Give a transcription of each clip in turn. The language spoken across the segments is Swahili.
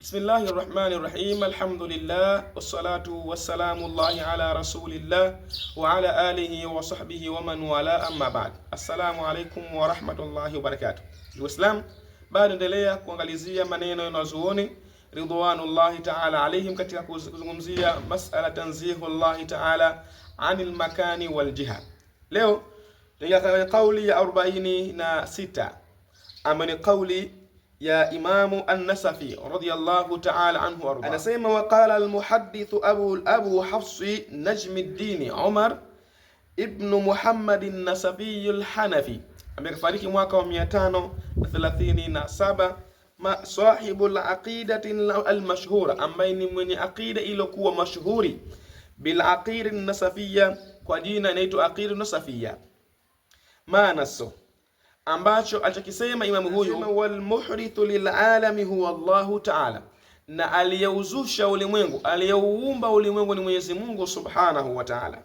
Bismillahi rahmani rahim, alhamdulillah wassalatu wassalamu llahi ala rasulillah wa ala alihi wa sahbihi wa man wala, amma ba'd. Assalamu alaikum wa rahmatullahi wa barakatuh. Uislam bado endelea kuangalizia maneno ya wanazuoni ridwanullahi ta'ala alaihim katika kuzungumzia masala tanzihu llahi ta'ala anil makani wal jiha. Leo tunaingia kauli ya 46 ambayo ni kauli ya Imamu An-Nasafi radhiyallahu ta'ala anhu arda, anasema waqala al-muhaddithu abu Hafsi Najmiddin Umar ibn Muhammad an-Nasafi al-Hanafi, amefariki mwaka wa 537, ma sahibu al-aqidati al-mashhura, ambaye ni mwenye aqida iliyokuwa mashuhuri bil aqida an-nasafiyya, kwa jina inaitwa aqida an-nasafiyya. Maana ambacho alichokisema imamu huyu, wal muhdithu lil alami huwa Allahu ta'ala, na aliyeuzusha ulimwengu aliyeuumba ulimwengu ni Mwenyezi Mungu subhanahu wa ta'ala.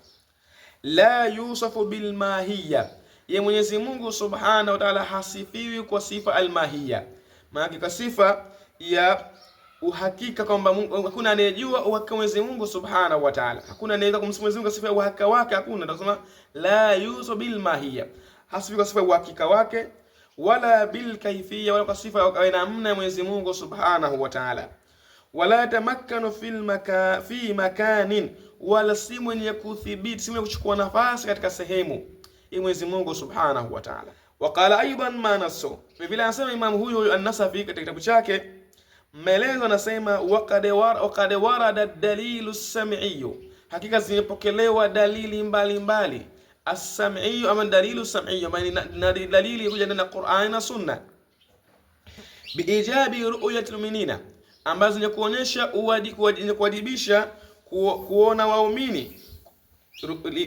La yusafu bil mahiyya, ye Mwenyezi Mungu subhanahu wa ta'ala hasifiwi kwa sifa al mahiyya, maana kwa sifa ya uhakika kwamba hakuna anayejua uhakika Mwenyezi Mungu subhanahu wa ta'ala, hakuna anayeweza kumsifu Mwenyezi Mungu kwa sifa ya uhakika wake, hakuna. Tunasema la yusafu bil mahiyya, hasifi kwa sifa ya uhakika wake, wala bil kaifia, wala kwa sifa ya namna ya Mwenyezi Mungu Subhanahu wa Ta'ala. Wala tamakkanu fil maka, fi makanin, wala si mwenye kuthibiti, si mwenye kuchukua nafasi katika sehemu hii Mwenyezi Mungu Subhanahu wa Ta'ala. Waqala aidan ma nasu, vile anasema Imam huyu huyu An-Nasafi katika kitabu chake maelezo, anasema waqad warada dalilu sam'iyyu, hakika zimepokelewa dalili mbalimbali as-sam'i ama dalilu sam'i, ama ni dalili kuja ndani ya Qur'ani na Sunna, biijabi ru'yati mu'minina, ambazo ni kuonyesha kuwajibisha kuona waumini,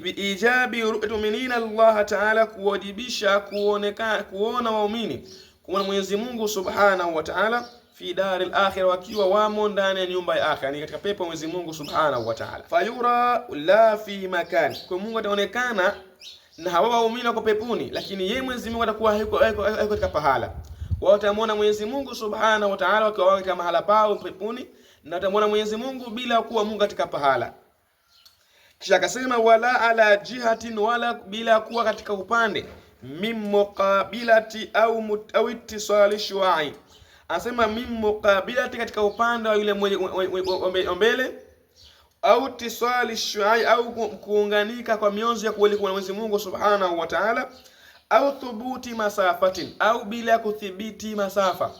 biijabi ru'yati mu'minina Allah ta'ala, kuwajibisha kuonekana kuona waumini kuona Mwenyezi Mungu Subhanahu wa Ta'ala fi dari al-akhirah, wakiwa wamo ndani ya nyumba ya akhira, ni katika pepo Mwenyezi Mungu Subhanahu wa Ta'ala. Fayura la fi makan, kwa Mungu ataonekana na hawa waumini wako peponi, lakini yeye Mwenyezi Mungu atakuwa hayuko katika pahala. Wao watamwona Mwenyezi Mungu Subhanahu wa Ta'ala wakiwa katika mahala pao peponi, na watamwona Mwenyezi Mungu bila kuwa Mungu katika pahala. Kisha akasema wala ala jihatin, wala bila kuwa katika upande, min muqabilati au ittisali shuai, anasema min muqabilati, katika upande wa yule mwenye mbele, au tisali shuai, au kuunganika kwa mionzi ya kuelekea kwa Mwenyezi Mungu Subhanahu wa Ta'ala, au thubuti masafatin, au bila kuthibiti masafa,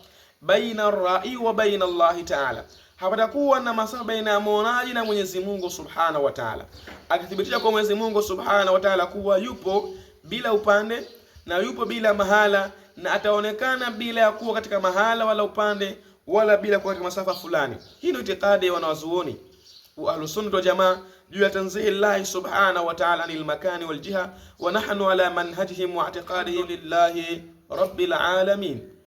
baina rai wa baina Allahi Ta'ala, hapatakuwa na masafa baina ya muonaji na Mwenyezi Mungu Subhanahu wa Ta'ala, akithibitisha kwa Mwenyezi Mungu Subhanahu wa Ta'ala kuwa yupo bila upande na yupo bila mahala na ataonekana bila ya kuwa katika mahala wala upande wala bila kuwa katika masafa fulani. Hii ndio itikadi ya wanawazuoni wa Ahlusunna wal Jamaa juu ya tanzihi llahi subhanahu wa ta'ala anil makani wal jiha, wa nahnu ala manhajihim wa i'tiqadihim lillahi rabbil alamin.